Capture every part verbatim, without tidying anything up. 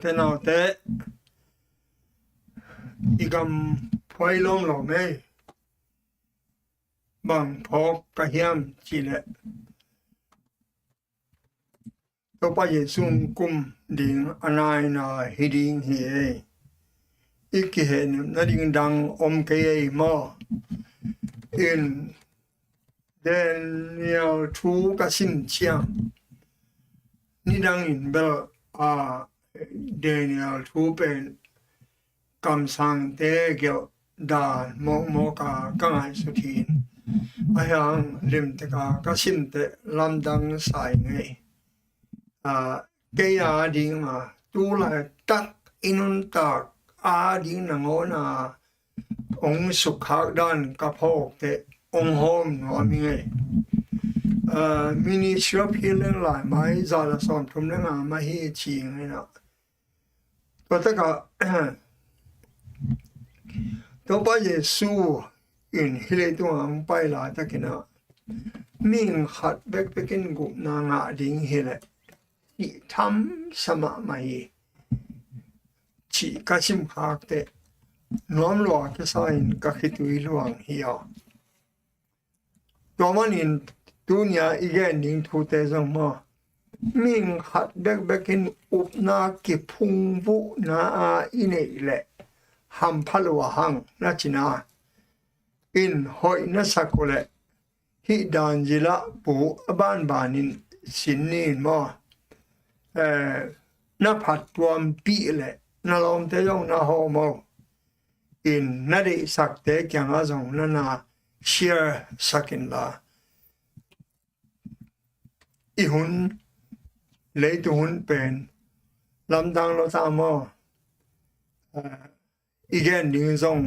Te naute, i gam phuai lawmlawm ei. Bang phawk ka hiam cihleh, Topa Jesu kum ding a naina hi ding hi ei. I kihehnep nading dang om kei ei maw? In Daniel thu ka sim ciang, nidangin bel a Daniel thu pen kamsangte gelh dan mawkmawk a ka ngaihsut hi. Ahi hang limteka ka simte lamdang sa ing ei. A, kei a ding a, tu laitak i nuntak a ding nangawn a hong sukkhak dan ka phawkte hong hawm nuam ing ei. A, Ministry of Healing lai mai za le sawmthum le nga mah hi ci ing ei na. Tua takah Topa Jesu in hih leitungah hong pai laitakin ah, mihing khat bekbek in gupna ngah ding hileh cih tham sa mahmah hi, cih ka simkhakte nuam lua kisa in ka khitui luang hi aw. Tua manin tunia i gen ding thute zong maw, mihing khat bekbek in upna kiphungvuhna a i neih leh hampha lua hang na cina, in hoih na sak uh leh hih dan zilah pu a banbanin sin ni in maw? Eh, na phattuampih leh na lawmte zong na hawm aw. In na deihsakte kiangah zong na na share sak inla, i hun, leitung hun pen lamdang lo ta maw? Eh, i gen ding zong,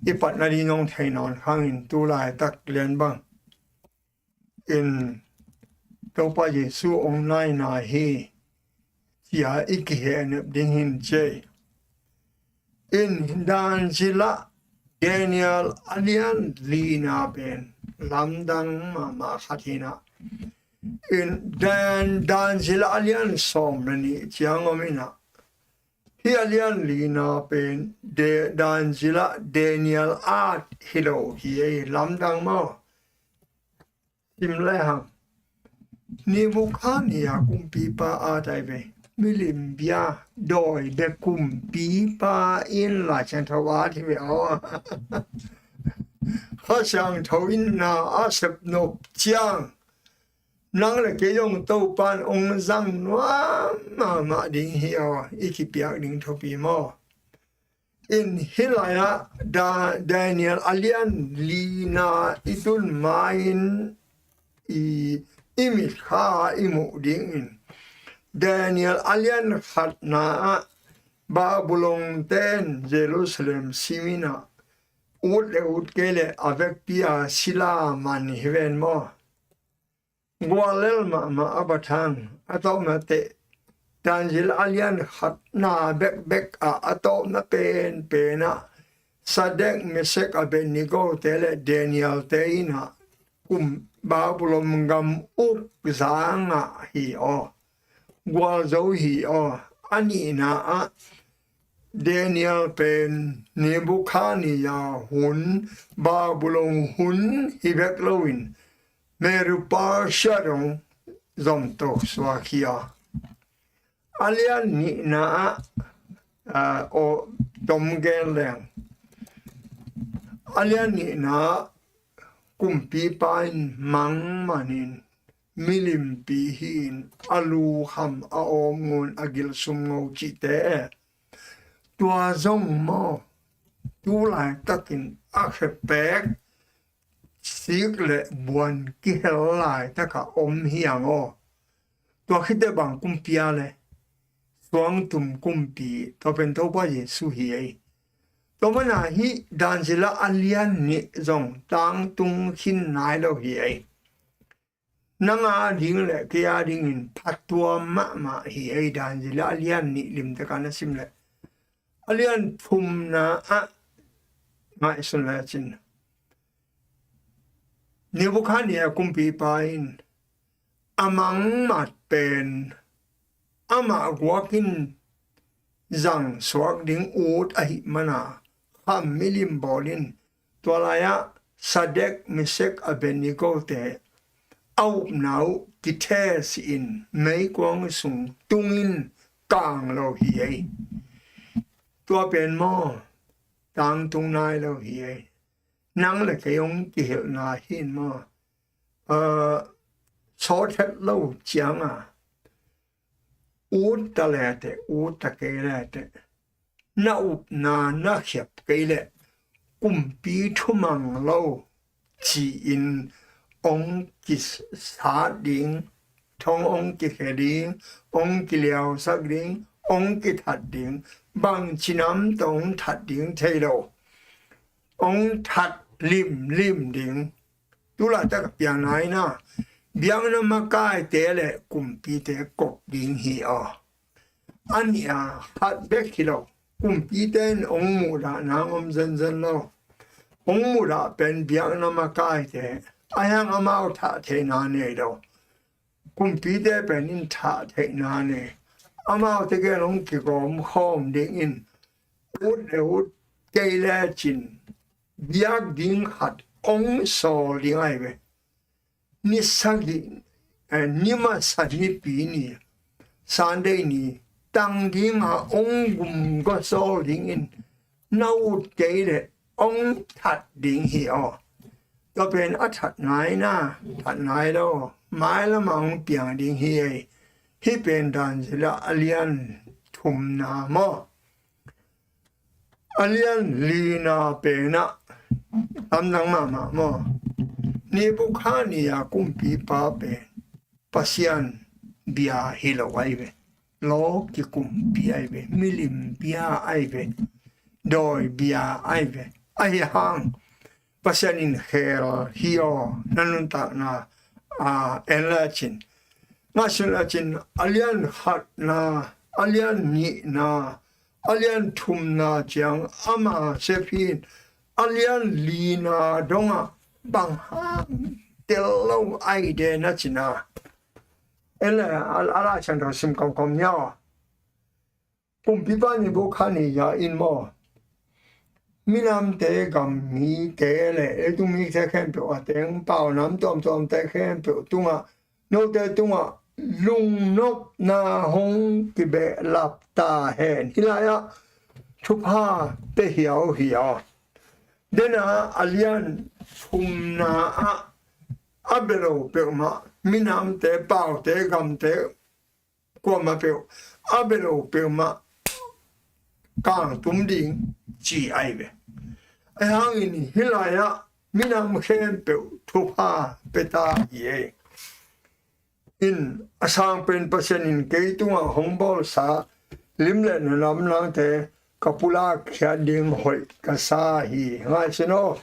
i patna ding zong thei nawn khangin tu laitak lian bang in Topa Jesu hong naina hi, cia i kihehnep ding hin cei. In dan zilah Daniel a lian lina pen lamdang mahmah khat hi na. In dan, dan zilah a lian sawm le nih ciang om hi na. Hih a lian lina pen de, dan zilah Daniel at hi lo hi ei, lamdang maw? Sim le hang. Nebukhadnezzar kumpipa at ai ve. Milim bia dawi bek kumpipa in Lai Siangtho at hi ve aw. Kha Siangtho in na a sep nop ciang, nang le kei zong Topan hong zang nuam mahmah ding hi aw, i kipiak ding thupi maw? In hih lai-ah Da-, Daniel a lian lina i tun ma-in i, i mitkha i muh dingin Daniel a lian khatna ah Babylon ten Jerusalem simin ah ut le ut kei le a vekpi a sila man hi ven maw? Guallel mahmah a bathang a tawpna teh, Dan zilah a lian khatna bekbek ah a tawpna penpen ah Sadek, Mesek, Abednego te le Daniel te in ah kum Babylon gam uk za ngah hi aw. Gualzo hi aw. A nihna ah Daniel pen Nebukhadnezzar hun, Babylon hun hi bek loin Medo-Persia dong zom tawh suak hi a. A lian nihna ah, ah, aw, tom gen leng. A lian nihna ah kumpipa in mang manin milimpi hi-in a lu kham a awm ngun a gil sum ngo cihte. Tua zong maw, tu laitakin a khepek sik le buan kihel laitakah om hi ang aw. Tua khite bang kumpi a le, suangtum kumpi, tua pen Topa Jesu hi ei. Tua mana hih Dan zilah a lian nih zong tangtung khin nai lo hi ei. Nang a ding le kei a dingin phattuam mahmah hi ei. Dan zilah a lian nih limteka na sim le, a lian thumna ah ngaihsun le cin, Nebukhadnezzar kumpipa in a mangmat pen amah guak in zang suak ding ut ahih mana kham milim bawl in, tua lai-ah Sadek, Mesek, Abednego-te a upna uh kithesi in meikuang sung tungin kang lo hi ei. Tua pen maw, tangtung nai lo hi ei. Nang le kei hong kihilhna hi in maw, sawt het lo cianga ut ta leteh, ut ta kei leteh, na upna na khiap kei leh kumpi thumang lo ci-in hong kisat ding, thong hong kikhia ding, hong kiliausak ding, hong kithat ding, bangci nam tawh hong that ding thei lo, hong that limlim ding. Tulaitak a piang nai na, biakna makaite le kumpite kop ding hi aw. A nih a khat bek hi lo. Kumpite in hong muhdah nang om zenzen lo. Hong muhdah pen biakna makaite, a hiang amau thah theihna nei lo. Kumpite pen in thah theihna nei. Amaute gen hong kigawm khawm dingin ut le ut kei lecin biak ding khat hong sawl ding ahi ve. Ni sagih, eh, ni masa nipi ni, Sunday ni, tang dinga hong gum gawsawl dingin na ut kei leh hong that ding hi aw. Tua pen a that nai na, that nai lo, mailamah hong piang ding hi ei. Hih pen Daniel a lian thumna maw, a lian lina penah lamdang mahmah maw. Nebukhadnezzar kumpipa pen Pasian bia hi lo ahi ve. Law kikumpi ahi ve, milim bia ahi ve, dawi bia ahi ve. Ahi hang Pasian in khel hi aw, na nuntakna a en lecin, ngaihsun lecin, a lian khatna, a lian nihna, a lian thumna ciang ama sep hi in, a lian lina dongah bang hang tel lo ahi de na cina. En le a, a Lai Siangtho sim kawmkawm ni aw. Kumpipa Nebukhadnezzar in maw, minamte, gam mite le leitung mite khempeuh a teng, pau nam tuamtuamte khempeuh tungah, note tungah lungnopna hong kibehlap ta hen. Hih lai-ah thupha pia hiauhiau. Dena a lian thumna ah a bia lo peuhmah, minamte, paute, gamte, kuamah peuh, a bia lo peuhmah kangtum ding ci ahi ve. Ahi hangin hih lai-ah minam khempeuh thupha pia ta hi ei. In a sang pen Pasian in kei tungah hong bawlsa lim le na lamdangte ka pulak khiat ding hoih ka sa hi. Ngaihsun aw,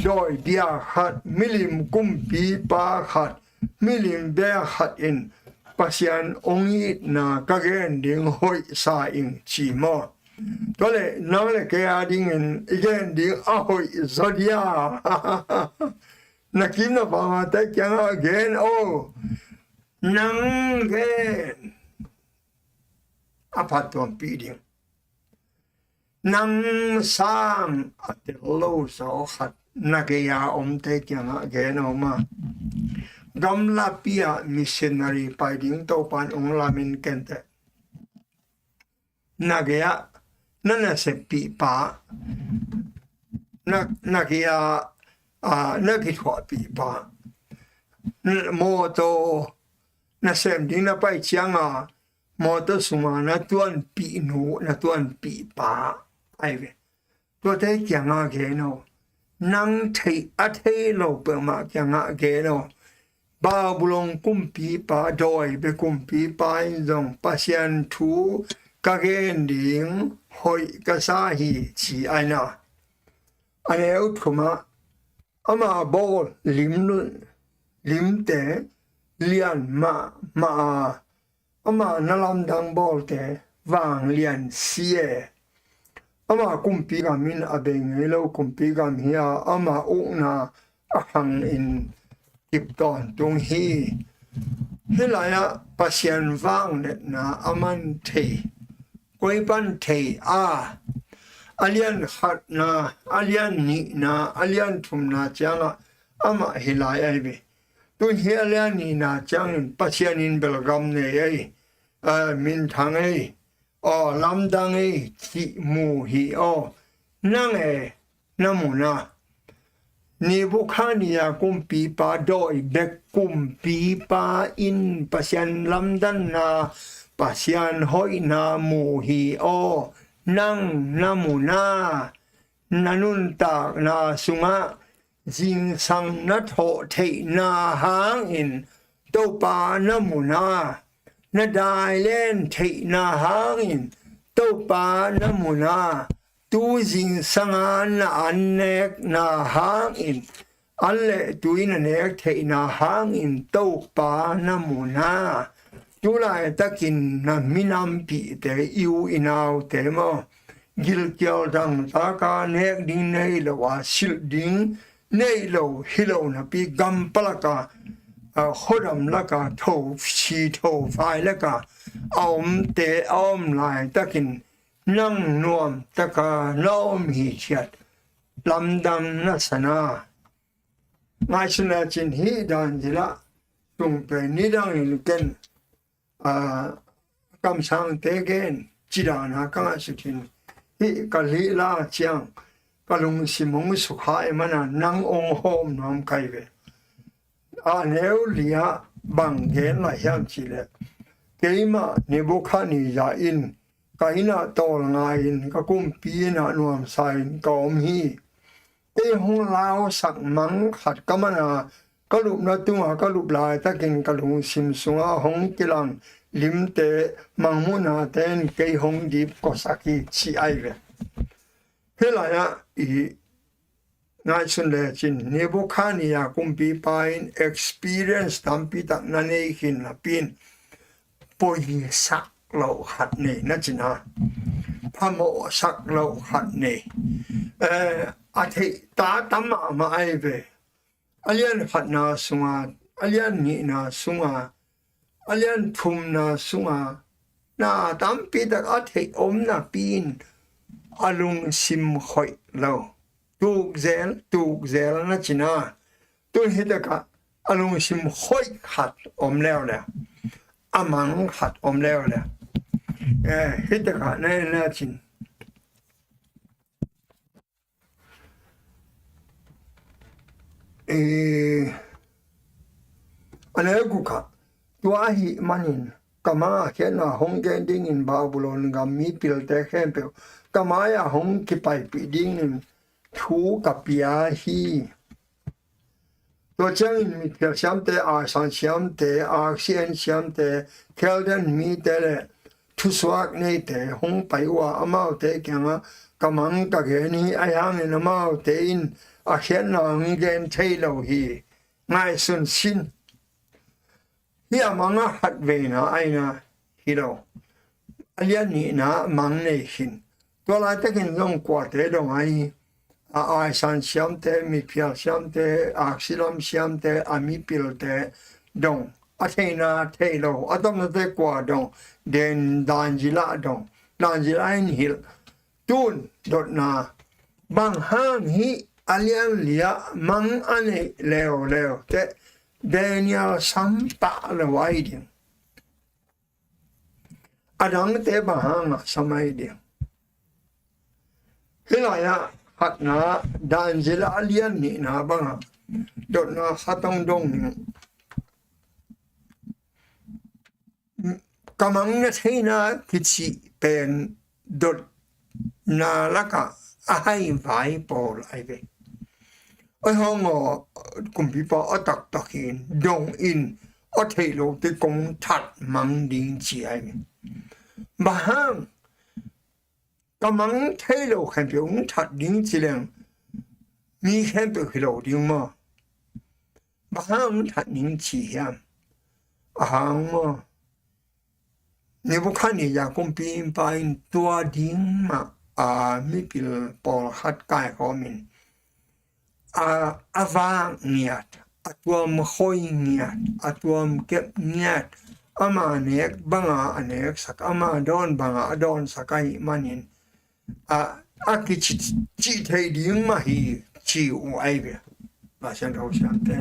dawi bia khat, milim kumpipa khat, milim bia khat in Pasian hong itna ka gen ding hoih sa ing ci maw. Tua leh nang le kei a dingin i gen ding a hoih zaw dia? Na kim na pamate kiangah gen aw. Nang gen a phattuampih ding. Nang sang a tel lo zaw khat na gei-a omte kiangah gen aw maw. Gamlapi-ah missionary pai ding Topan hong lamin kenteh. Na gei-ah na naseppihpa, na, na gei-ah, ah, na kithuahpihpa, mawtaw nasem ding na pai cianga mawtaw sunga na tuanpih nu, na tuanpihpa ahi ve. Tuate kiangah gen aw. Nang theih a thei lo peuhmah kiangah gen aw. Babylon kumpipa, dawi bia kumpipa in zong Pasian thu ka gen ding hoih ka sa hi ci ahi na. A neu thumah ama bawl lim, limte lian mahmah a, ama na lamdang bawlte vanglian si e. Ama kumpi gam in a bei ngei lo kumpi gam hi a, ama ukna a khangin kip tawntung hi. Hih lai-ah Pasian vangliatna a man thei Koi pan thei a, a lian khatna, a lian nihna, a lian thumna ciangah amah hi lai ahi ve. Tun hi a lian nihna ciangin Pasian in belgam nei ei, a, minthang ei, aw, lamdang ei cih mu hi aw. Nang e, na mu na. Nebukhadnezzar kumpipa, dawi bek kumpipa in Pasian lamdanna, Pasian hoihna mu hi aw. Nang na mu na. Na nuntakna sungah zingsang na thawh theihna hangin Topa na mu na. Na dailen theihna hangin Topa na mu na. Tu zingsanga na an nekna hangin, an le tui na nek theihna hangin Topa na mu na. Tu laitakin na minampihte, i u i naute maw, gilkial dangtaka nek ding nei lo a, silh ding nei lo hi lo napi, gam palaka, a, khuadam laka, tho si tho fai laka a omte a om laitakin nang nuamtaka na om hi ciat, lamdang na sa na. Ngaihsun lecin hih dan zilah sungpen nidangin ken, a, kamsangte gen cidana ka ngaihsut hin, hih ka lihla ciang ka lungsim hong sukha i mana nang hong hawm nuam kai ve. A neu liah bang gen lai hiam cihleh, keimah Nebukhadnezzar in ka innah tawlnga-in ka kumpi innah nuamsa-in ka om hi. Kei hong lausak mang khat ka mana, ka lupna tunga ka lup laitakin ka lungsim sunga hong kilang limte, mangmuhnate in kei hong dipkuasak hi ci ai ve. Hih lai-ah i ngaihsun lecin Nebukhadnezzar kumpipa in experience tampi tak na nei khin napi in poisak loh khat nei na cina, phamawhsak loh khat nei. Eh, a theih ta tam mahmah ai ve. A lian khatna sunga, a lian nihna sunga, a lian thumna sunga na tampi tak a theih om napi in a lungsim khoih lo. Tukzel tukzel na cina. Tun hitakah a lungsim khoih khat om leuleu, a mang khat om leuleu. Eh, hitakah na en lecin, eh, a neu gukah, tua ahih manin ka manga khiatna hong gen dingin Babylon gam mipilte khempeuh ka mai-ah hong kipaipih dingin thu ka pia hi. Tua ciangin mitphial siamte, aisan siamte, aksi en siamte, Khaldean mite le thusuak neite hong pai uh a, amaute kiangah ka mang ka gen hi. Ahi hangin amaute in a khiatna hong gen thei lo hi. Ngaihsun sin. Hih a mang a khat veina aina hi lo. A lian nihna mang nei khin. Tua laitakin zong kuate dong ahi, a aisan siamte, mitphial siamte, aksi lam siamte, a mipilte dong, a theihna thei lo, a tawpnate kua dong, den Daniel zila dong, Daniel zila in hilh. Tun dotna, bang hang hih a lian liah mang a neih leuleu teh Daniel sam pah lo ai ding. A dangte bang hangah sam ai ding. Hih lai-ah khatna, Daniel a lian nihna bangah dotna khat hong dong ning. Ka mang na theihna kicih pen dotna lakah a haivai pawl ai ve. Oi hong aw, kumpipa a taktak hi in, dong in, a theih lote kong that mang ding ci ai ve. Bang hang, ka mang thei lo khempeuh hong that ding ci leng, mi khempeuh hi lo ding maw? Bang hang hong that ding ci hiam? A hang maw, Nebukhadnezzar kumpipa in tua ding mah a mipil pawlkhat kaikhawmin, a, a vak ngiat, a tuam khoi ngiat, a tuam kep ngiat, ama nek banga a neksak, ama dawn banga a dawnsak ahih manin, a, a kici, cih thei ding mah hi, ci uh ahi ve. Pasian tho siamte.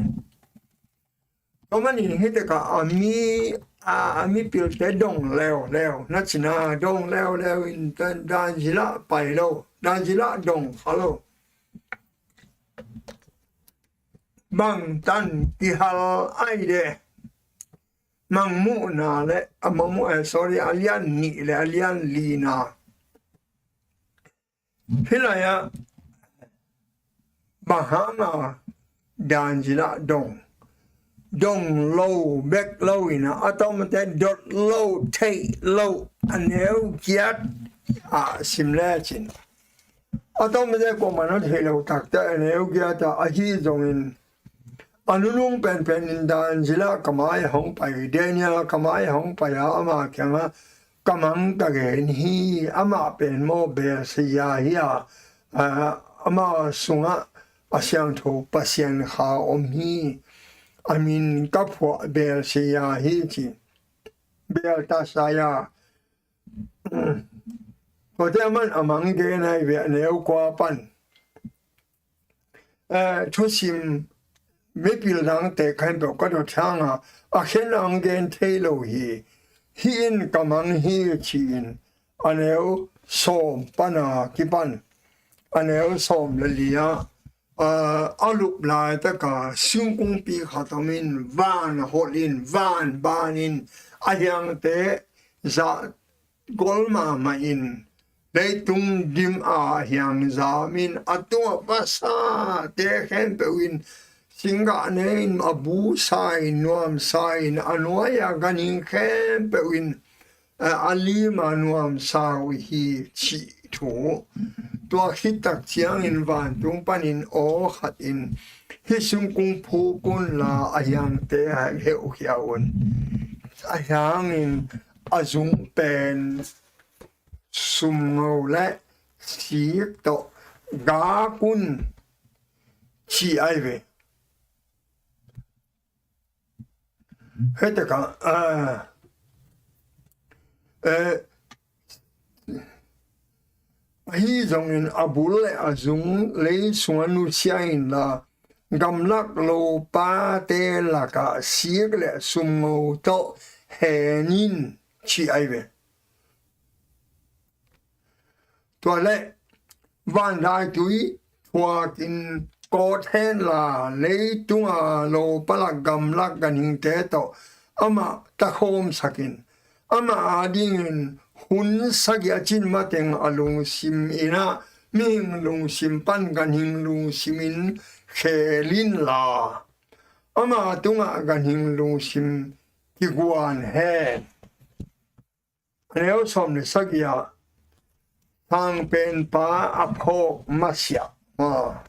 Tua manin hih tekah a mi, a, a mipilte dong leuleu, na cina dong leuleu in dan, dan zilah pai lo, dan zilah dong kha lo. Bangtan kihal ai de. Mangmuhna le, a mangmuh, eh, sorry, a lian nih le a lian lina. Hih lai-ah bang hanga dan zilah dong, dong lo bek lo ina, a tawmate dot lo, theih lo, a neu giat a sim lecin. A tawmate kuamah na theih lo takte a neu giat a, ahi zongin a nunung penpen in dan zilah ka mai hong pai, Daniel ka mai hong pai a, ama kiangah ka mang ka gen hi, amah pen maw Belshazzar hi a, a, ama sungah a siangtho Pasian kha om hi, a min ka phuah Belshazzar hi ci. Belteshazzar. Kote aman a mang gen ahi ve, a neu kua pan. Eh, thusim mipil dangte khempeuh ka dot hanga, a khen ang gen thei lo hi. Hih in ka mang hi ci-in a neu sawm pana kipan a neu sawm le li-ah, a, a lup laitaka singkungpi khat om in, van a holh in, van ban in, a hiangte zah gol mahmah in, leitung dim a hiang zam in, a tungah vasate khempeuh in singgah ne in, a bu sa in, nuam sa in, a nuai-a ganhing khempeuh in, a, a lima nuam sa uh hi cih thu. Tua khit tak ciangin vantung panin aw khat in hih sungkung phuk unla a hiangte heukhia un. A hiangin a zung pen sumngo le sik tawh gak un ci ahi ve. Hei tekah, ah, eh, ahi zongin a bul le a zung lei sungah nusia inla, gamlak lopate lakah sik le sumngo tawh hen in ci ahi ve. Tua le vandaitui thuakin kawt henla, leitunga lopalak gamlak ganhingte tawh amah takhawmsakin, amah adingin hun sagih a cin mateng a lungsim inah, mihing lungsim pan ganhing lungsimin khel inla, ama tungah ganhing lungsim kiguan hen. A neu sawm le sagih ah sangpenpa a phawk masiah, a,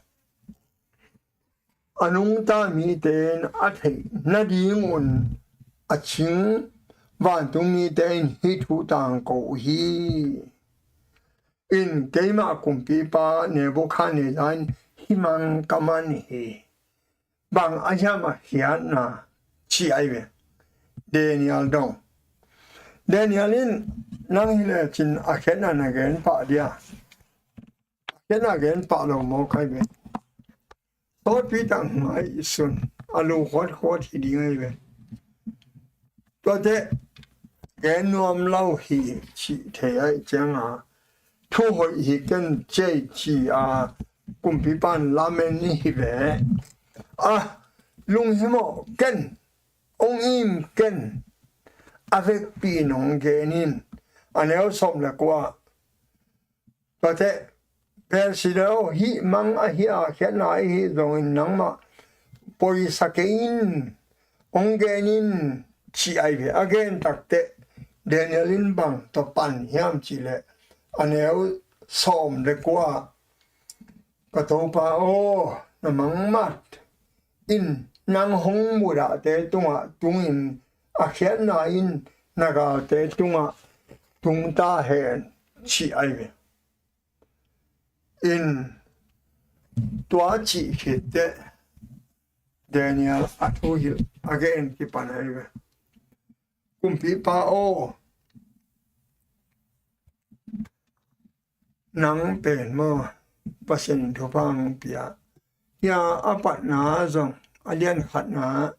a nungta mite in a theih nadingun a cing vantung mite in hih thu tangko uh hi. In keimah kumpipa Nebuchadnezzar in hih mang ka man hi. Bang a hiam a khiatna ci ahi ve. Daniel dong. Daniel in nang hi lecin a khiatna na gen pah dia. A khiatna gen pah lo mawk ahi ve. Sawtpi tak hmai sun a lu khuatkhuat hi ding ahi ve. Tuate gen nuam lo hi cih thei ahi cianga, thu hoih hi ken ci ei ci a kumpipan lamen hi ve. A, lunghimawh ken, hong im ken, a vekpi in hong gen in. A neu sawm le kua. Tuate, Belshazzar aw, hih mang ahi a, khiatna ahi zongin nangmah poisa kei in, hong gen in ci ahi ve. A gen takteh Daniel in bang tawh pan hiam cihleh, a neu sawm le kua, ka Topa aw, na mangmat in nang hong mudahte tungah tungin, a khiatna in na galte tungah tung ta hen ci ahi ve. In tua cih khitteh Daniel a thuhilh a gen kipan ahi ve. Kumpipa aw, nang pen maw, Pasian in thupha hong pia. Hia a patna zong, a lian khatna,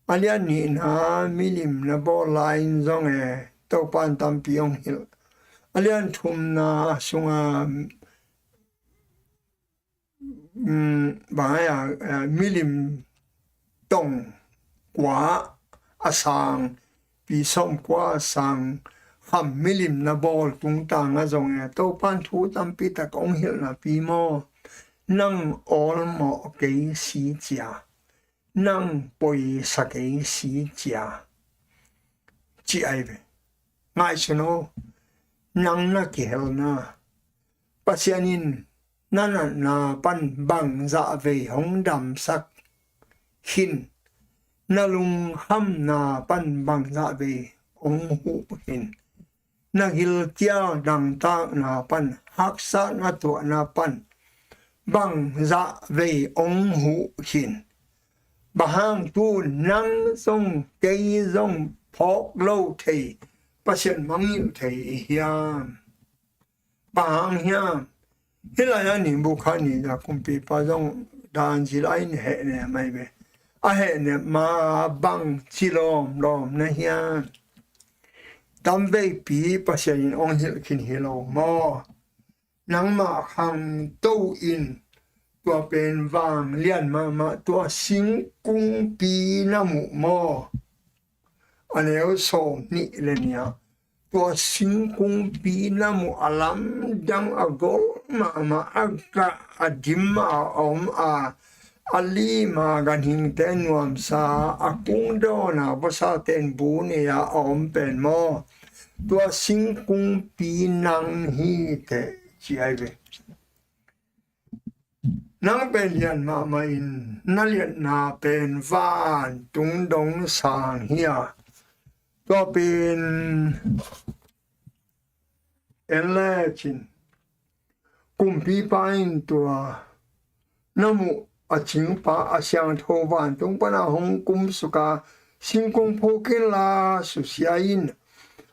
a lian nihna milim na bawl lai-in zong e, Topan tampi hong hilh. A lian thumna sunga, um, bang a, eh, milim tong kua a sang, pi sawm kua a sang kham milim na bawl tungtang a zong e, Topan thu tampi tak hong hilh napi maw, nang awlmawh kei si cia, nang poisa kei si cia, ci ai ve. Ngaihsun aw, nang na kihelna Pasian in na natna pan bangzah vei hong damsak khin, na lungkhamna pan bangzah vei hong huh khin, na gilkial dangtakna pan, haksatna tuahna pan bangzah vei hong huh khin. Bang hang tu nang zong kei zong phawk lo thei, Pasian mangngilh thei i hiam? Bang hang hiam? Hih lai-ah Nebukhadnezzar kumpipa zong dan zila in hehnem ai ve. A hehnem ma bang ci lawmlawm na hiam? Tamveipi Pasian in hong hilh khin hi lo maw? Nangmah khangto in tua pen vanglian mahmah tua singkungpi na muh maw? A neu sawm nih le nih ah, tua singkungpi na muh a lamdang a gol mahmah a gah a dim a om a, a lim a ganhingte nuamsa a kungdawn a vawsate in bu nei a a om pen maw? Tua singkungpi nang hi teh ci ai ve. Nang pen lian mahmah in na liatna pen vantung dong sang hi a, tua pen en lecin kumpipa in tua na muh a cingpa a siangtho vantung pana hong kumsuka singkung phuk inla susia in,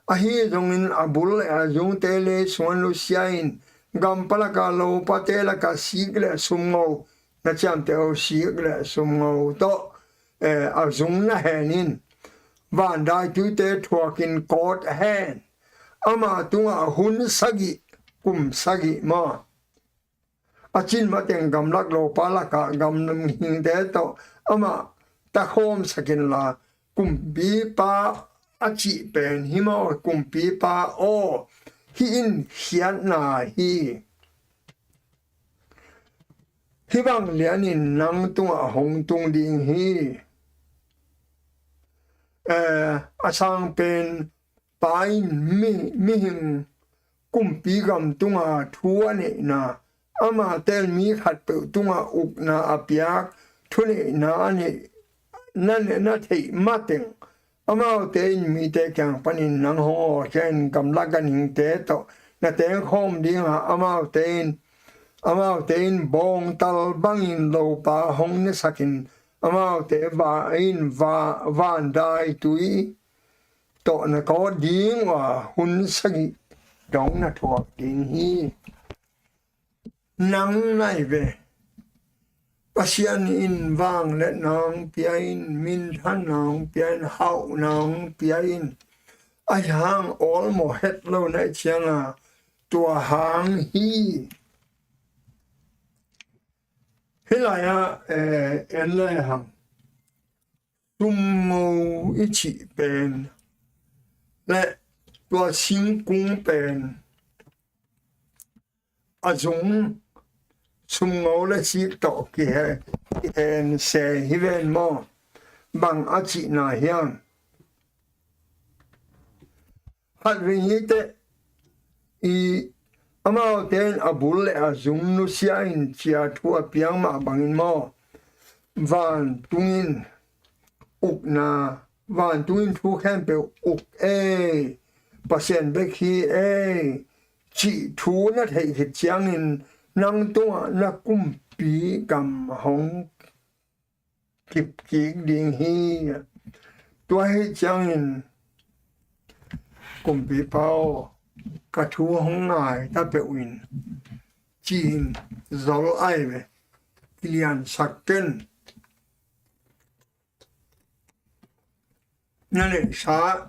ahi zongin a bul le a zungte lei sungah nusia in, gam palaka lopate laka sik le sumngo, na ciamteh uh sik le sumngo tawh, eh, a zung na hen in, vandaituite thuakin kawt hen, ama tungah hun sagih, kum sagih maw? A cin mateng gamlak lopa lakah gamhingte tawh amah takhawmsak inla, kumpipa a cih pen hi maw? Kumpipa aw, hih in khiatna hi. Hih bang lianin nang tungah a hong tung ding hi. Eh, a sang pen pa in mi, mihing kumpi gam tunga thu a neihna, amah tel mi khatpeuh tunga ukna a piak thuneihna a neih na, na theih mateng, amaute in mite kiang panin nang hong awlkhia in gamlak ganhingte tawh na tengkhawm dinga, amaute in, amaute in bawngtal bangin lopa hong nesakin, amaute va in va, vandaitui tawh na kawt ding uh a, hun sagih dong na thuak ding hi. Nang nai ve. Pasian in vangliatna hong pia in, minthanna hong pia in, hauhna hong pia in, ahi hang awlmawh het lo na hih cianga tua hang hi. Hih lai-ah, eh, en le hang sumngo i cih pen le tua singkung pen a zung sumngo le sik tawh kihe, kihen se hi ven maw? Bang a cihna hiam? Khatvei hi teh i, amaute in a bul le a zung nusia in cia thu a piang mah bangin maw, vantung in ukna, vantung in thu khempeuh uk ei, Pasian bek hi ei, cih thu na theih khit ciangin nang tungah na kumpi gam hong kip kik ding hi. Tua hi ciangin Kumpipa aw, ka thu hong ngai ta peuh in, ci-in zol ai ve. Kiliansak ken. Na neihsa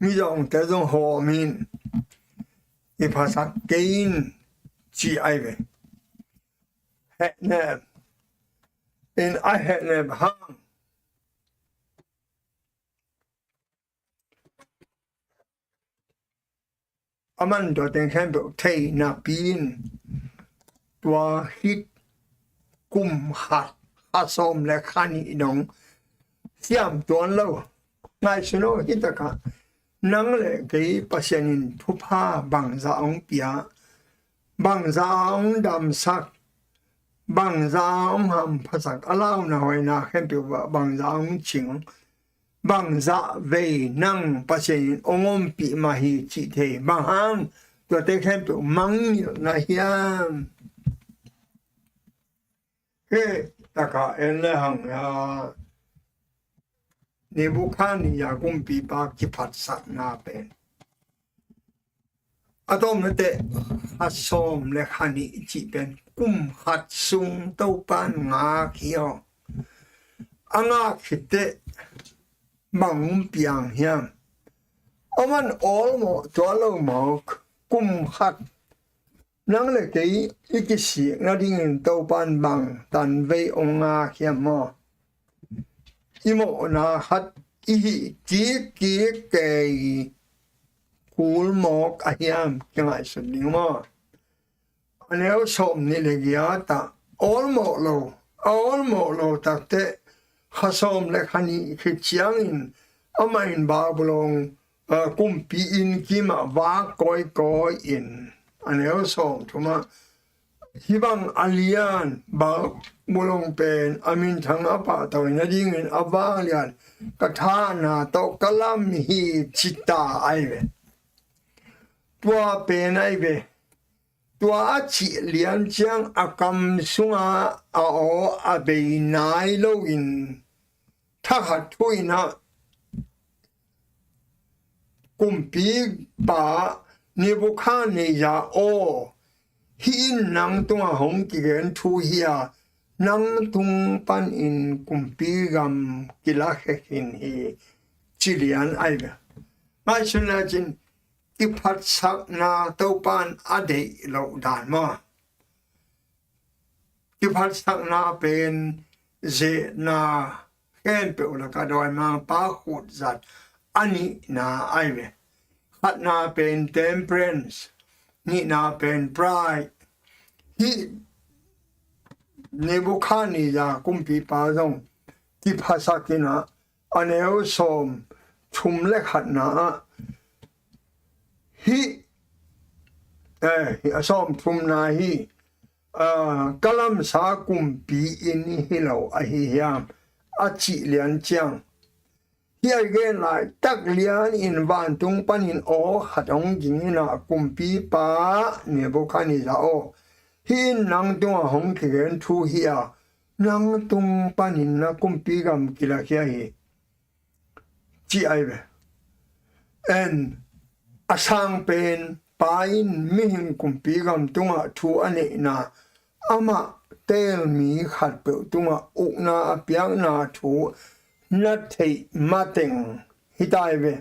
mizawngte zong hawm in, i phasak kei in, ci ai ve. Hehnem in a hehnem hang a man tua teng khempeuh thei napi in, tua khit kum khat, kha sawm le kha nih dong siam tuan lo. Ngaihsun aw, hih takah nang le kei Pasian in thupha bangzah hong pia, bangzah hong damsak, bangzah hong hamphasak, a launa hoina khempeuh ah bangzah hong cing, bangzah vei nang Pasian in hong ompih mah hi cih thei. Bang hang? Tuate khempeuh mangngilh na hiam? Hih takah en le hang a, Nebukhadnezzar kumpipa kiphatsakna pen a tawmna teh kha sawm le kha nih cih pen kum khat sung Topan ngak hi aw. A ngak khit teh bang hong piang hiam? A man awlmawh tuan lo mawk. Kum khat nang le kei i kisik nadingin Topan bang tanvei hong ngak hiam maw? I mawhna khat i hih kikkik kei kul mawk a hiam, kingaihsun ding maw? A neu sawm nih le giat ah awlmawh lo, a awlmawh lo takteh kha sawm le kha nih khit ciangin amah in Babylon, aa, kumpi inn kimah vak kawikawi in, a neu sawm thumah, hih bang a lian Babylon pen a minthang a pahtawi nadingin a vanglian ka thahna tawh ka lam hi, ci ta ai ve. Tua pen ai ve. Tua a cih lian ciang a kam sungah a aw a bei nai loin thakhat thu-in ah, kumpipa Nebukhadnezzar aw, hih in nang tungah hong kigen thu hi a, nang tung panin kumpi gam kilakhia khin hi, ci lian ai ve. Ngaihsun lecin, kiphatsakna Topan a deih loh dan maw? Kiphatsakna pen zetna khempeuh lakah dawimangpa khutzat a nihna ai ve. Khatna pen temperance, nihna pen pride. Hih Nebukhadnezzar kumpipa zong kiphasak in ah, a neu sawm thum le khatna ah, hih, eh, hih a sawm thumna hi, ah, ka lamsa kumpi inn hi lo ahi hiam, a cih lian ciang, hih a gen laitak lianin vantung panin aw khat hong ging in ah, kumpipa Nebukhadnezzar aw, hih in nang tungah hong kigen thu hi a, nang tung panin na kumpi gam kilakhia hi, ci ai ve. En, a sang pen pa in mihing kumpi gam tungah thu a neihna, amah teel mi khatpeuh tungah ukna a piakna thu na theih mateng hi ta ai ve.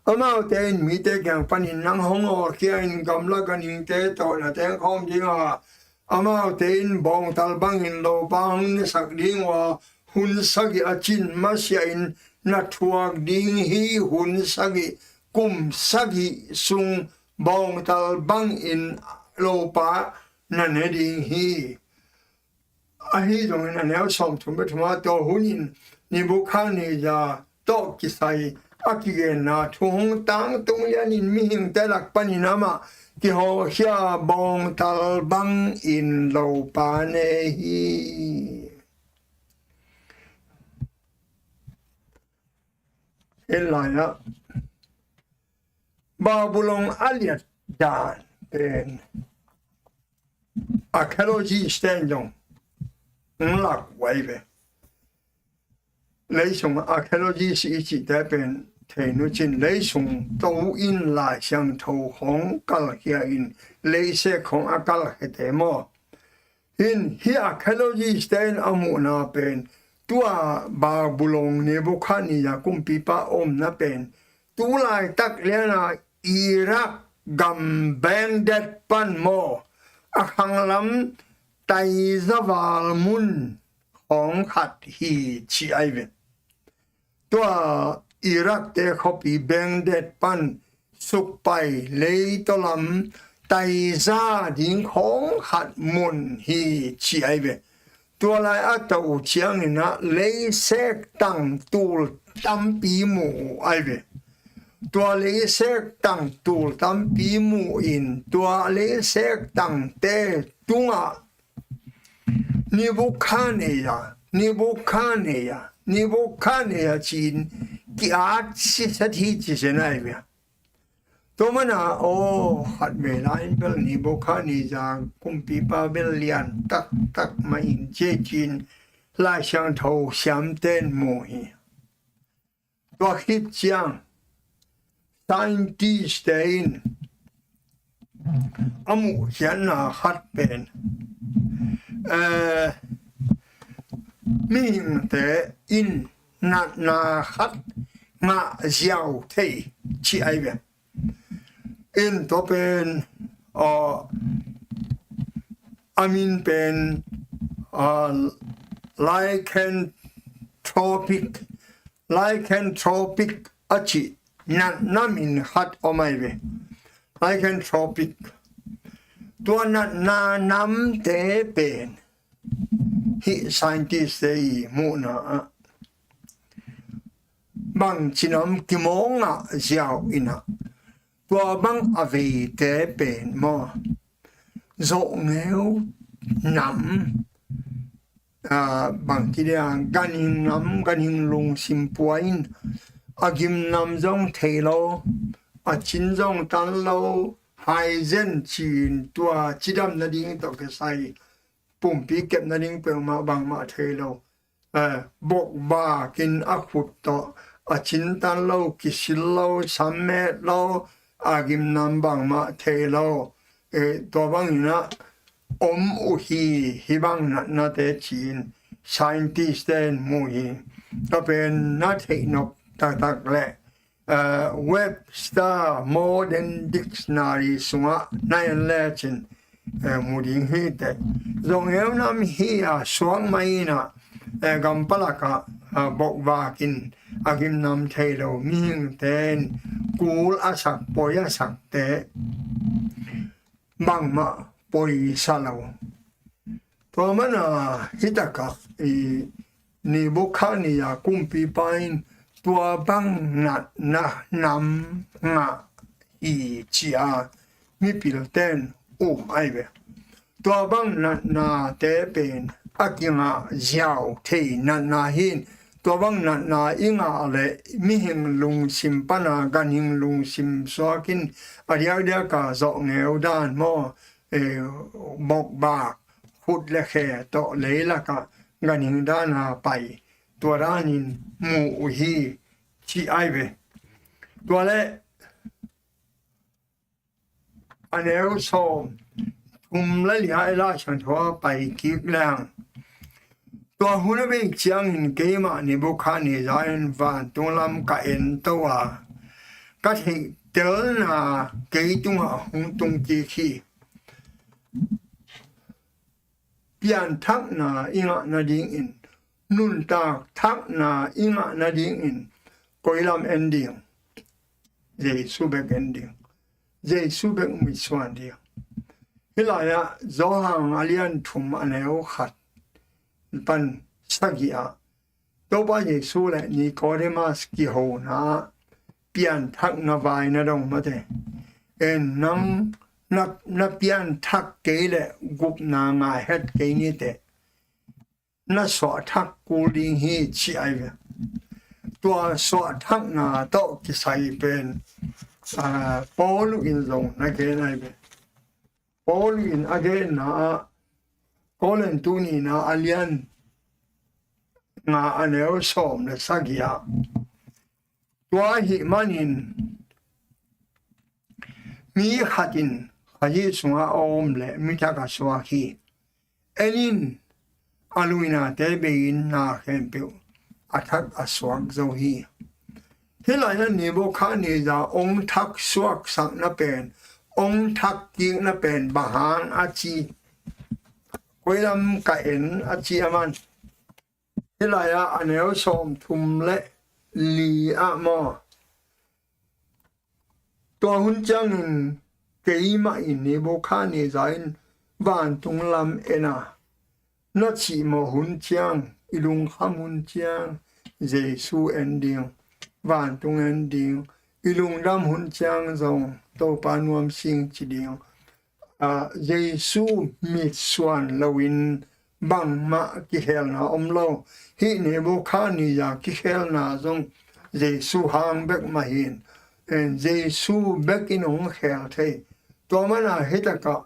Amaute in mite kiang panin nang hong awlkhia in, gamla ganhingte tawh na tengkhawm ding a, amaute in bawngtal bangin lopa hong nesak ding uh a, hun sagih a cin masiahin na thuak ding hi. Hun sagih, kum sagih sung bawngtal bangin lopa na ne ding hi. Ahi zongin a neu sawm thum le thum ah, tua hunin Nebukhadnezzar tawh kisai a kigenna thu hong tangtung lianin mihingte lak panin amah kihawlkhia, bawngtal bangin lopa ne hi. Hih lai-ah Babylon a liat dan pen archaeologist ten zong hong lak uh ai ve. Leisung archaeologist i cihte pen thei nucin leisung to in Lai Siangtho khong kalkhia in leisek khong a kalkhiate maw? In hih archaeologist-te in a muhna pen tua Babylon Nebuchadnezzar kumpipa omna pen tu laitak liana Iraq gam Baghdad pan maw, a khanglam taizaval mun khawng khat hi ci ai ve. Tua Iraq-te khuapi Baghdad pan sukpai leitaw lam taiza ding khawng khat mun hi ci ai ve. Tua lai a tawh uh ciangin ah leisek tang tul tampi mu uh ai ve. Tua leisek tang tul tampi mu in tua leisek tangte tungah Nebuchadnezzar, Nebuchadnezzar, Nebuchadnezzar ci-in ki-at siset hi ci zen ai ve. Tua mana aw khat vei lai-in bel Nebuchadnezzar kumpipa bel lian taktak mah in ci ci-in Lai Siangtho siamten mu hi. Tua khit ciang scientist-te in a muhkhiatna khat pen eh, mihingte in natna khat ngah ziau thei ci ai ve. In tua pen aw a min pen aw lycanthropic, lycanthropic a ci natna min khat om ai ve. Lycanthropic. Tua natna namte pen hih scientist-te i muhna ah bangci nam kimawng ngah ziau in ah tua bang a veite pen maw, zawhngeu nam, ah, bangci dia ganhing nam, ganhing lungsim pua in a gimnam zong thei lo, a cin zong tan lo, haizen ci-in tua cidam nading tawh kisai pumpi kep nading peuhmah bangmah thei lo. Eh, bokbak in a khut tawh a cin tan lo, kisil lo, sammet lo, a gimnam bangmah thei lo. Eh, tua bangin ah om uh hi, hih bang natnate ci-in scientist-te in mu hi. Tua pen na theih nop taktak leh eh, Webster Modern Dictionary sungah na en lecin eh, mu ding hi teh. Zawhngeu nam hi a suak mah in ah eh, gampalak ah ah, bokbak in a gimnam thei lo mihingte in kul a sak, poi a sakte bangmah poisa lo. Tua mana hih takah i Nebuchadnezzar kumpipa in tua bang natna nam ngah hi ci-a mipilten um ai ve. Tua bang natnate pen a kingah ziau thei natna hi. Tua bang natna i ngah leh mihing lungsim pana ganhing lungsim suak in a diakdiak a zawhngeu dan maw, eh, bokbak, khut le khe tawh leilakah ganhing dana pai, tua danin mu uh hi ci ai ve. Tua le a neu sawm thum le li-ah i Lai Siangtho ah pai kik leng, tua hun a bei ciangin keimah Nebuchadnezzar in vantung lam ka ento a, ka theihtelna kei tungah hong tung kik hi. Pianthakna i ngah nadingin, nuntak thakna i ngah nadingin koi lam en ding? Jesu bek en ding. Jesu bek muisuan ding. Hih lai-ah Johan a lian thum a neu khat pan sagih ah Topa Jesu le Nicodemus kihona ah pianthakna vai na dong mate. En nang na, na pianthak kei le gupna ngah het kei ni teh, na suahthak kul ding hi ci ai ve. Tua suahthakna tawh kisai pen ah, Paul in zong na gen ai ve. Paul in a genna ah Korin tu nihna a lian nga a neu sawm le sagih ah Tua ahih manin mi khat in Khazih sungah a om leh mi thak a suak hi. En in, a luinate bei-in na khempeuh a thak a suak zo hi. Hih lai-ah Nebukhadnezzar hong thak suaksakna pen, hong thak kikna pen bang hang a ci, koi lam ka en a ci a man. Hih lai-ah a neu sawmthum le li ah maw, tua hun ciangin keimah in Nebukhadnezzar in vantung lam en a, na cihmawh hun ciang, i lungkham hun ciang Jesu en ding, vantung en ding, i lungdam hun ciang zong Topa nuam sing ci ding. A, Jesu mitsuan loin bangmah kikhelna om lo. Hih Nebukhadnezzar kikhelna zong Jesu hang bek mah hi. En, Jesu bek in hong khel thei. Tua mana hih takah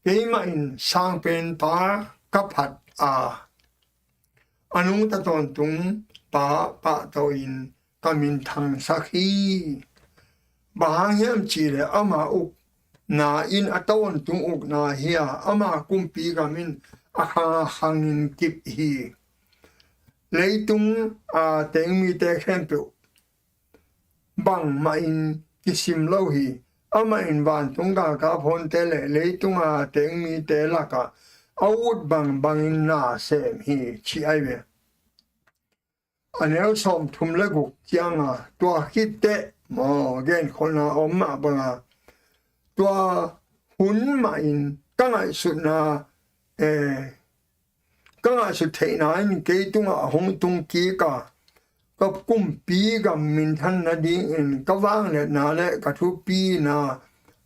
keimah in sangpen pa ka phat a, a nungta tawntung pa pahtawi-in ka min thangsak hi. Bang hang hiam cihleh ama ukna in a tawntung ukna hi a, ama kumpi gam in a khang a khangin kip hi. Leitung a teng mite khempeuh bangmah in kisim lo hi. Amah in vantung galkap honte le leitung a teng mite lakah a ut bangbangin na sem hi, ci ahi ve. A neu sawmthum le guk cianga tua khit teh maw, genkholhna om mah banga, tua hun mahin ka ngaihsutna, eh, ka ngaihsut theihna in kei tungah hong tung kik a, ka kumpi gam minthan nadingin ka vangliatna le ka thupina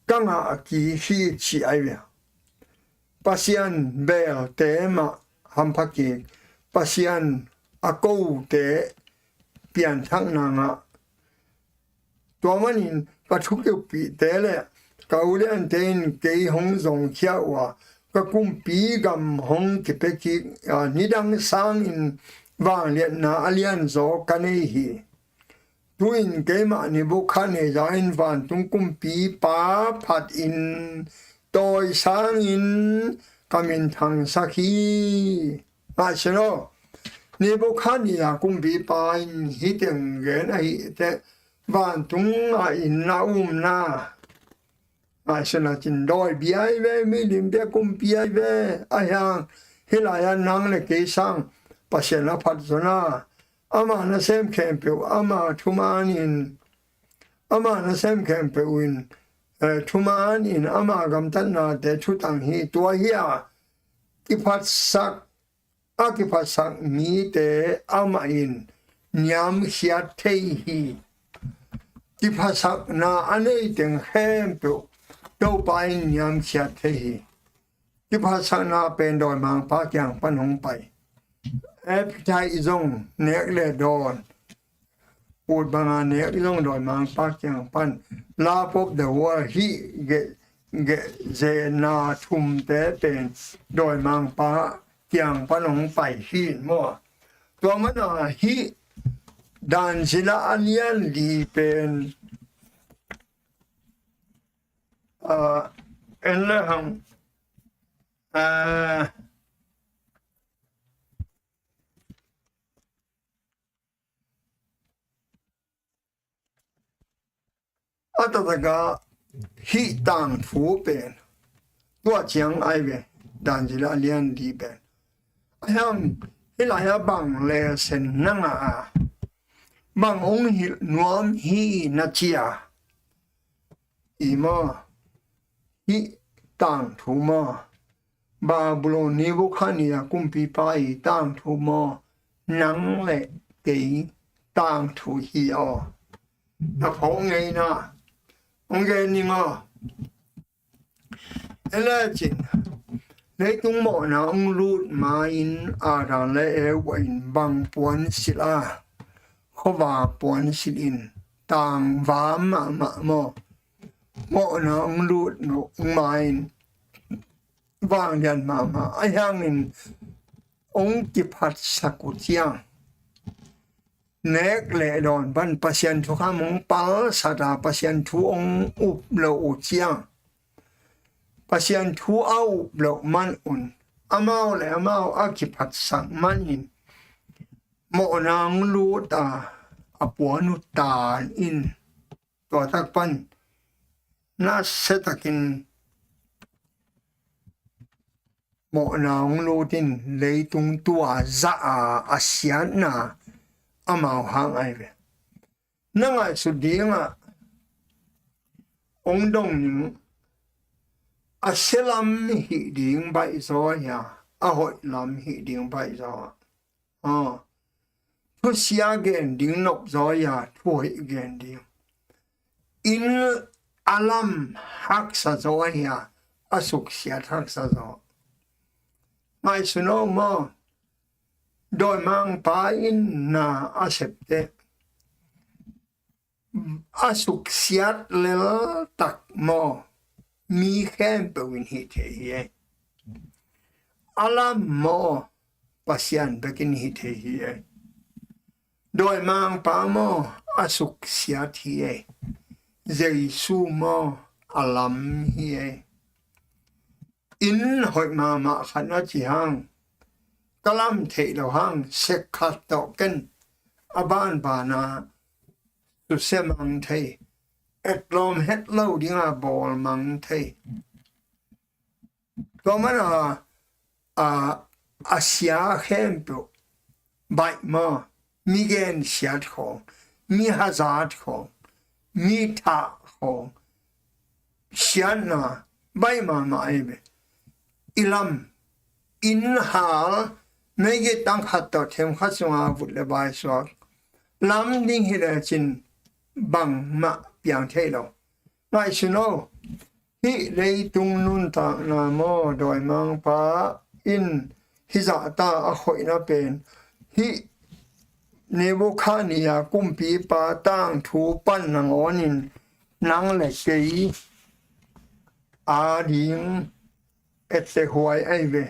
ka ngah kik hi, ci ahi ve. Pasian belte mah hampha kik, Pasian a kote pianthakna ngah. Tua manin ka thukipihte le ka uliante in kei hong zongkhia uh a, ka kumpi gam hong kipia kik a, nidang sangin vangliatna a lianzaw ka nei hi. Tu-in keimah Nebukhadnezzar in vantung kumpipa phatin tawi sangin ka min thangsak hi. Ngaihsun aw, Nebukhadnezzar kumpipa in hih teng gen ahih teh, vantung a inn a umna ngaihsun a cin dawi bia ahi ve, milim bia kumpi ahi ve. Ahi hang hih lai-ah nang le kei sang Pasian a phat zona, ama nasem khempeuh, ama thuman in, ama nasem khempeuh in, eh, thuman in ama gamtatnate thutang hi. Tua hi a, kiphatsak a kiphatsak mite amah in niamkhiat thei hi. Kiphatsakna a nei teng khempeuh Topa in niamkhiat thei hi. Kiphatsakna pen dawimangpa kiang pan hong pai. Appetite zong nek le dawn, ut banga nek zong dawimangpa kiang pan. Love of the world, hih geh, geh zena thumte pen dawimangpa kiang pan hong pai hi maw. Tua mana hih Daniel a lian li pen, ah, en le hang, ah, a taktakah hih tangthu pen tua ciang ahi ve, Daniel a lian li pen. Ahi hang hih lai-ah bang lesen na ngah a, bang hong hilh nuam hi na ci a, i maw, hih tangthu maw, Babylon Nebukhadnezzar kumpipa i tangthu maw, nang le kei tangthu hi aw. Na phawk ngeina hong gen ning aw. E le cin, leitung mawhna hong lut ma-in Adam le Eva in bang puansilh a, khuava puansilh in tangva mahmah maw. Mawhna hong lut ma-in vanglian mahmah, ahi hangin hong kiphatsak uh ciang nek le dawn pan Pasian thukham hong palsat a, Pasian thu hong up lo uh ciang, Pasian thu a up loh man un, amau le amau a kiphatsak manin mawhna hong lut a, a puan uh tan in, tua tak pan nasia takin mawhna hong lut in leitung tua zah a, a siatna amau hang ahi ve. Na ngaihsut dingah hong dong ning, a sia lam hih ding baih zaw ahi a, a hoih lam hih ding baih zaw a. Aw. Thusia gen ding nop zaw ahi a, thuhoih gen ding. Inn a lam haksa zaw ahi a, a suksiat haksa zaw. Ngaihsun aw maw, dawimangpa in na a septe a suksiat leltak maw, mi khempeuh in hih thei hi ei. A lam maw, Pasian bekin hih thei hi ei. Dawimangpa maw, a suksiat hi ei. Jesu maw, a lam hi ei. Inn hoih mahmah khat na ci hang, ka lam theih lo hang, sek khat tawh ken a banbana susia mang thei, etlawm het lo dinga bawl mang thei. Tua mana a, a sia khempeuh baih maw, mi gensiat khawng, mi hazat khawng, mi thah khawng, siatna baih mahmah ahi ve. I lam, inn hal, meigit tang khat tawh them khat sunga vut le baisuak lam ding hi lecin bangmah piang thei lo. Ngaihsun aw, hih leitung nuntakna maw, dawimangpa in hih zahta a khoihna pen, hih Nebukhadnezzar kumpipa tangthu pan nangawnin nang le kei a ding etteh huai ahi ve.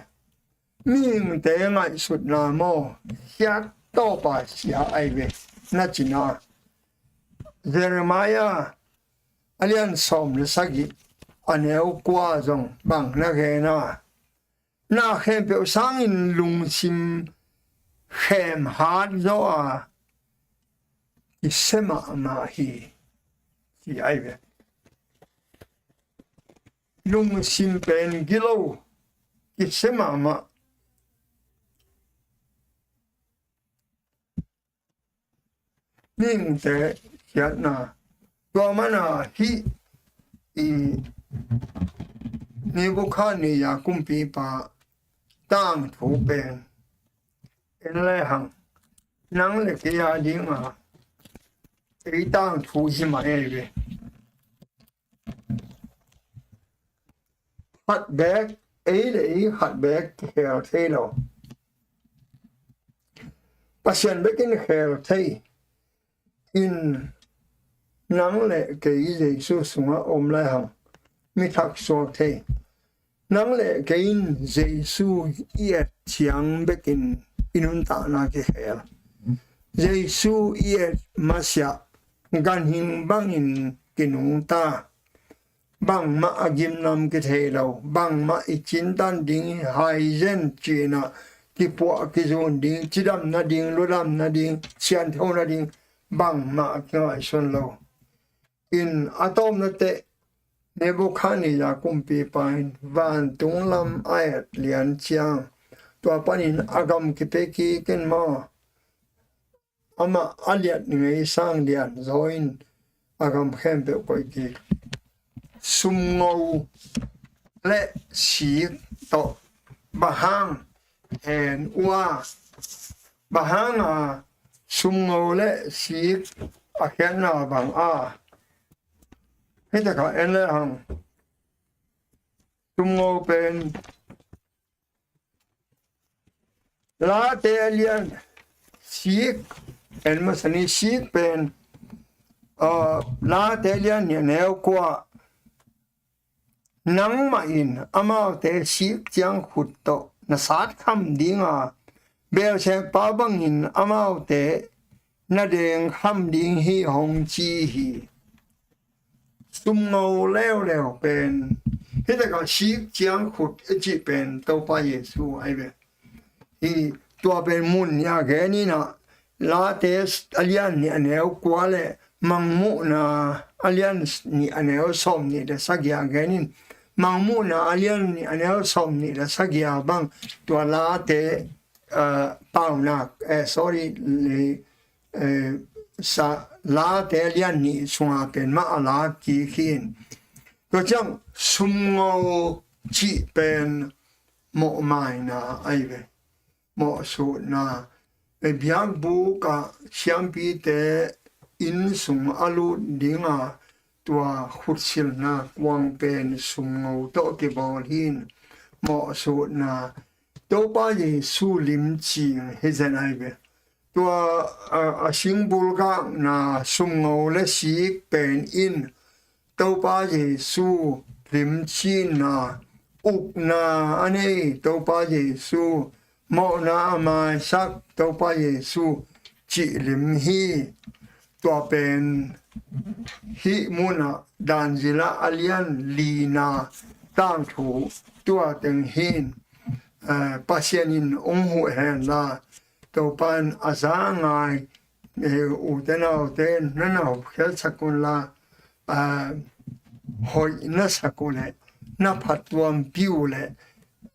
Mihingte ngaihsutna maw, siat tawpa sia ahi ve, na cina. Jeremiah a lian sawm le sagih, a neu kua zong bang na gen a, na khempeuh sangin lungsim khemhat zaw a, i sia mahmah hi, ci ahi ve. Lungsim pen gilo, i sia mahmah. Mihingte siatna. Tua mana hih i Nebukhadnezzar kumpipa tangthu pen en lehang, nang le kei a dinga ei tangthu hi mah ei ve. Khat beek, ei le ei khat beek kikhel thei lo. Pasian bekin khel thei in, nang le kei Jesu sungah om lai hang mi thak suak thei. Nang le kei in Jesu i et ciang bekin i nuntakna kikhel. Jesu i et masiah ganhing bangin kinungta. Bangmah a gimnam kithei lo, bangmah i cintan ding, haizen cinah kipuah kizun ding, cidam nading, ludam nading, siantho nading, bangmah a kingaihsun lo. In a tawpna teh Nebukhadnezzar kumpipa in vantung lam a et lian ciang, tua panin a gam kipia kik in maw, amah a liat ngei sang lian zaw in a gam khempeuh koih kik. Sumngo le sik tawh bang hang hen uh a, bang hanga sumngo le sik a khiatna bang a, hih takah en lehang sumngo pen Late a lian sik, en masa ni, sik pen, ah, Late a lian nih a neu kua, nangmah in amaute sik ciang khut tawh na satkham dinga, belsekpa bangin amaute na deng kham ding hi hong ci hi. Sumngo leuleu pen, hi takah sik ciang khut i cih pen Topa Jesu ahi ve. Hi tua pen mun nih a gen in ah, Late a lian nih a neu kua le Mangmuhna a lian nih a neu sawm nih le sagih a gen in, Mangmuhna a lian nih a neu sawm nih le sagih a bang tua Late, eh, paunak, eh, sorry, eh, sa, Late a lian nih sunga pen mah a la kik hi in. Tua ciang sumngo cih pen mawhmaina ahi ve. Mawhsutna, eh, biakbuk ah siampite inn sung a lut dinga tua khutsilna kuang pen sumngo tawh kibawl hi in. Mawhsutna, Topa Jesu limcing hi zen ahi ve. Tua, a, a singbulgakna sumngo le sik pen in Topa Jesu limcinna, ukna a nei Topa Jesu, mawhna a maisak Topa Jesu cih lim hi. Tua pen hih munah Danzila a lian lina tangthu tua teng hi in, eh, Pasian in ong huh hen la, Topa in a za a ngai, eh, ute naute na na hopkhiatsak un la, eh, hoih na sak uh leh, na phattuampih uh leh,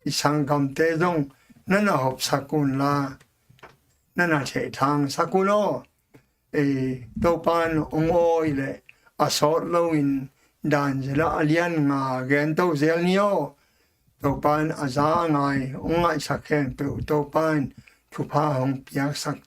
i sanggamte zong na na hopsak un la, na na theihthangsak un aw. Eh, Topa in ong awi leh a sawt loin Danzila a lian nga gen to zel ni aw. Topa in a za a ngai ong ngaihsak khempeuh Topa in thupha hong piaksak